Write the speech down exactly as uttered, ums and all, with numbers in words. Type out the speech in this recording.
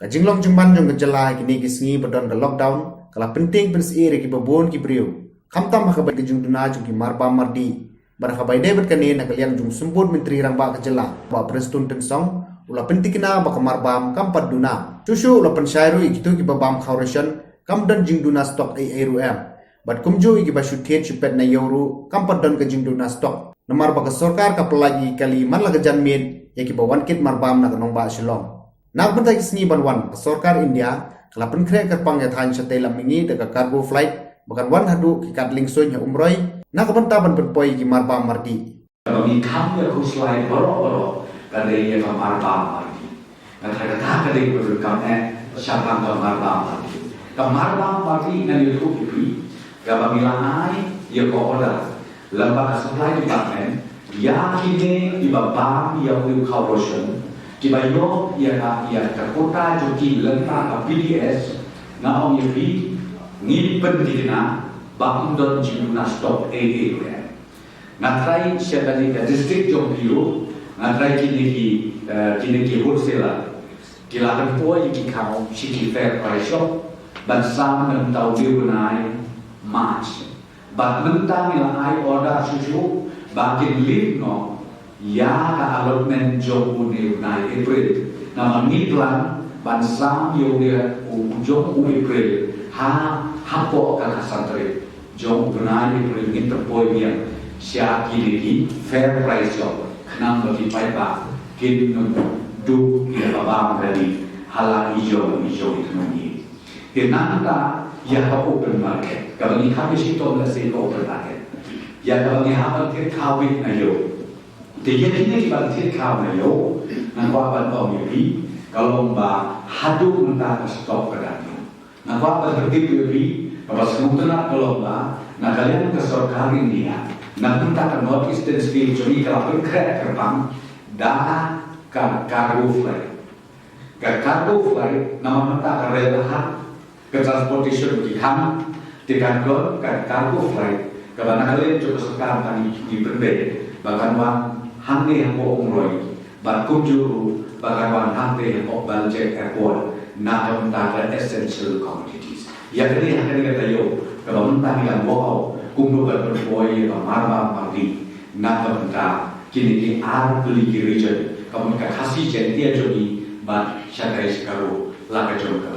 Ka jinglong jingman jong ka jylla ha kine ki sngi ba don ka lockdown ka la pyntieng pynsyier ïa kiba bun ki briew, khamtam ha kaba ïadei ka jingduna jong ki marbam mardih. Bad ha kaba ïadei bad kane, na ka liang jong u Symbud Myntri Rangbah ka jylla, Bah Prestone Tynsong, u la pyntikna ba ka marbam kam pat duna. Shuh shuh u la pynshai ruh ïa kito kiba bam khaw ration kam don jingduna stock ei ei ruh em. Bad kumjuh ïa kiba shu thied shu pet na ïew ruh kam pat don ka jingduna stock, namar ba ka sorkar ka pyllait ïa ki kali man la ka janmiet ïa kiba wan kit marbam na ka nongbah Shillong. Na ka bynta ki sngi ban wan, ka sorkar India ka la pynkhreh kyrpang ïa thaiñ shatei lam mihngi da ka cargo flight ba kan wan haduh ki kad liengsuiñ ha Umroi, na ka bynta ban pynpoi ïa ki marbam mardih. Kaba ngi kham ïa khuslai baroh baroh ka dei ïa ka marbam mardih. Nga tharai kata ka dei kaba donkam eh shaphang ka marbam mardih. Ka marbam mardih ngan ïathuh ïa phi, kaba ngi la ai ïa ka order lyngba ka supply department ïa kine kiba bam ïa u khaw ration, kiba ïoh ïa ka, ïa ka quota jong ki lyngba ka P D S. Nga ong ïa phi, ngi pyntikna ba ym don jingduna stock ei ei ruh em. Nga tharai sha kane ka district jong phi ruh, nga tharai kine ki, eh, kine ki wholesaler ki la pynpoi ïa ki khaw sha ki fair price shop ban sam na ka bynta u bnai March. Bad mynta ngi la ai order shuh shuh ba kin lift noh ïa ka allotment jong une u bnai April. Namar ngi plan ban sam ïa une u jong u April ha, hapoh ka khatsan tarik jong u bnai April, ngin pynpoi biang sha kine ki fair price shop khnang ba ki paidbah kin ym duh ïa ka bam kali ha la ijong ijong i tnum hi. Te nangta ïa ka open market, kaba ngi kham ïa shitom lehse ka open market, ïa kaba ngi hap ban thied khaw beit na ïew. Te ïa kine kiba thied khaw na ïew, nga kwah ban ong ïa phi, ka long ba haduh mynta ka stock ka dang ïoh. Nga kwah ban pyntip ïa phi, kaba sngewtynnat ka long ba na ka liang ka sorkar India, na ka bynta ka North Eastern State jong ngi, ka la pynkhreh kyrpang da ka cargo flight. Ka cargo flight, namar mynta ka rel hap, ka transportation ki khang, te kan don ka cargo flight kaba na ka liang jong ka sorkar kan ngi pynbeit ba kan wan hangne hapoh Umroi, bad kumjuh ruh ba kan wan hangtei hapoh Baljek Airport na ka bynta ka essential commodities. Ïa kane ha kane ka taïew kaba mynta ngi dang walk out kumno ban pynpoi ïa ka marbam mardih na ka bynta kine ki ar tylli ki region, ka mut ka Khasi Jaiñtia jong ngi bad shatai shakaro la ka jong ka